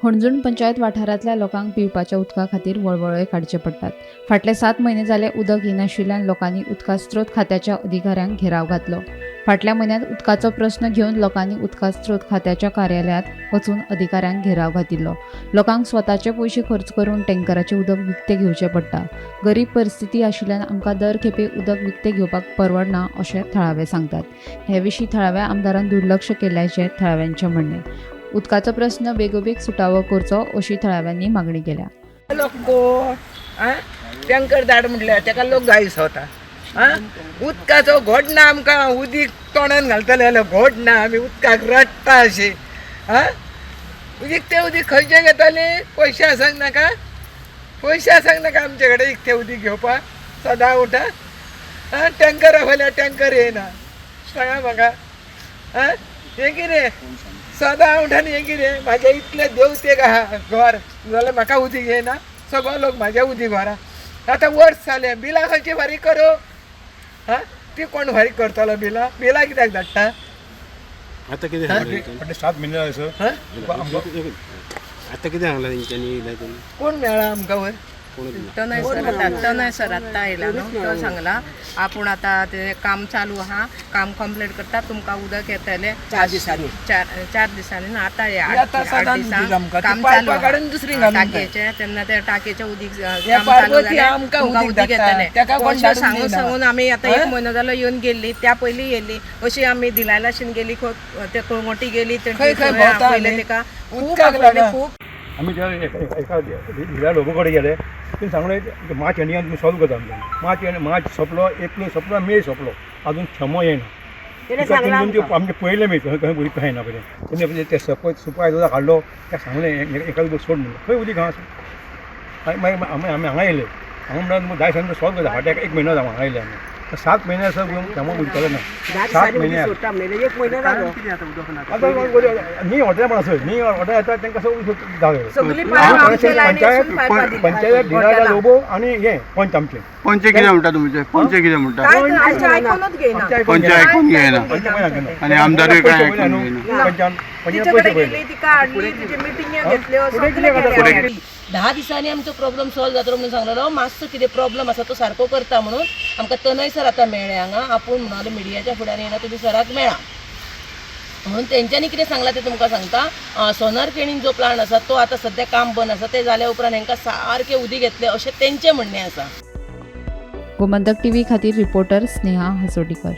हणजूण पंचायत वाठारांतल्या लोकांक पिवपाच्या उदका खातीर वळवळे काडचे पडटात. फाटले 7 म्हयने जाले उदक येनाशिल्ल्यान लोकांनी उदका स्रोत खात्याच्या अधिकाऱ्यांक घेराव घातलो. फाटल्या म्हयन्यांत उदकाचो प्रस्न घेवन लोकांनी उदका स्रोत खात्याच्या कार्यालयांत वचून अधिकाऱ्यांक घेराव घातिल्लो. लोकांक स्वताचे पयशे खर्च करून टँकराचें उदक विकतें घेवचें पडटा. गरीब परिस्थिती आशिल्ल्यान आमकां दर खेपे उदक विकतें घेवपाक परवडना अशें थळावे सांगतात. हे विशीं थळाव्या आमदारान दुर्लक्ष केल्ल्याचें थळाव्यांचें म्हणणें. उदकाचो प्रस्न बेगोबेग सुटावो करचो अशी थळाव्यांनी मागणी केल्या. लोक कोण टँकर धाड म्हटल्यार तेका लोक गाळी सोता. उदकाचो घोट ना आमकां, उदीक तोंडान घालतले जाल्यार घोट ना, आमी उदकाक रडटा अशी. इकतें उदीक खंयचें घेताली? पयशे आसांक नाका, पयशे आसांक नाका आमचे कडेन इकतें उदीक घेवपाक. सदां उठा टँकर आफयल्यार टँकर येयना. सांगा म्हाका हें कितें सदां उठान हें कितें? म्हाजें इतलें देवतेक आहा घर जाल्यार म्हाका उदीक येयना, सगळो लोक म्हाज्या उदीक व्हरा. आतां वर्स जालें, बिलां खंयची फारीक करूं? ती कोण फारीक करतलो बिलां? बिलां कित्याक धाडटा? आतां कितें सांगलें? 7 म्हयने जाले सर. आतां कितें सांगलां तेंच्यांनी? कोण मेळ्ळा आमकां वयर? तनय सर, तनय सर आत्तां आयला न्हू, तो सांगला आपूण आतां ते काम चालू आहा, काम कंप्लीट करता, तुमकां उदक येतलें 4 दिसांनी. 4 दिसांनी ना, आतां येता 8 सदांच दिसांक आमकां. काम चालू पायपां काडून दुसरी घालूंक जाय. टाकयेचें, तेन्ना ते टाकयेचें उदीक हे काम चालू पार्वती जालें, आमकां तुमकां उदीक उदीक धाडटा. येतलें. तेका कोण अशें धाडून सांगून दिना. सांगून आमी आतां 1 म्हयनो जालो येवन गेल्ली, त्या पयलीं येयल्ली, अशी आमी दिलायलाशीन गेली, ते कळंगोटी गेली, खंय खंय भोंवता आपयलें आमी. तेका, खूब उदकाक आपयलें, लागून. खूब. आमी ज्या एका धिरा लोकां कडेन गेले, तेणी सांगलें मार्च एंडिंगान तुमी सॉल्व करता म्हणून. मार्च सोंपलो, एप्रील सोंपलो, मे सोंपलो, अजून क्षमो येना. आमचें पयलें मे खंय उदीक खंय येना पयलें. तेणी ते सुपाय हाडलो, त्या सांगलें एका सोड म्हणून, खंय उदीक आसा? मागीर आमी हांगा येयले, हांगा म्हणल्यार 10 दिसांनी सॉल्व करता. फाटल्या 1 म्हयनो जालो हांगा येयले आमी. 7 म्हयने आसा क्षमो उदकाचो ना. 7 म्हयने आतां न्ही हॉटेल पण आसा, न्ही हॉटेल येता तांकां सगळें जालें. पंचायत धिराजा लोबो आनी हे पंच आमचे पंच कितें म्हणटा तुमचे? पंच कितें म्हणटा? पंच आयकून घेयना आनी आमदारूय काय आयकून घेयना. 10 दिसांनी आमचो प्रॉब्लम सॉल्व जातलो म्हणून सांगलेलो. मातसो कितें प्रॉब्लम आसा तो सारको करता म्हणून आमकां तनय सर आतां मेळ्ळे हांगा. आपूण म्हणाले मिडियाच्या फुड्यान येना, तुमी सराक मेळा म्हणून. तेंच्यांनी कितें सांगलां तें तुमकां सांगता. सोनार केणीन जो प्लांट आसा तो आतां सद्या काम बंद आसा, तें जाल्या उपरांत हेंकां सारकें उदीक येतलें अशें तेंचें म्हणणें आसा. गोमंतक टीव्ही खातीर रिपोर्टर स्नेहा हसोटीकर.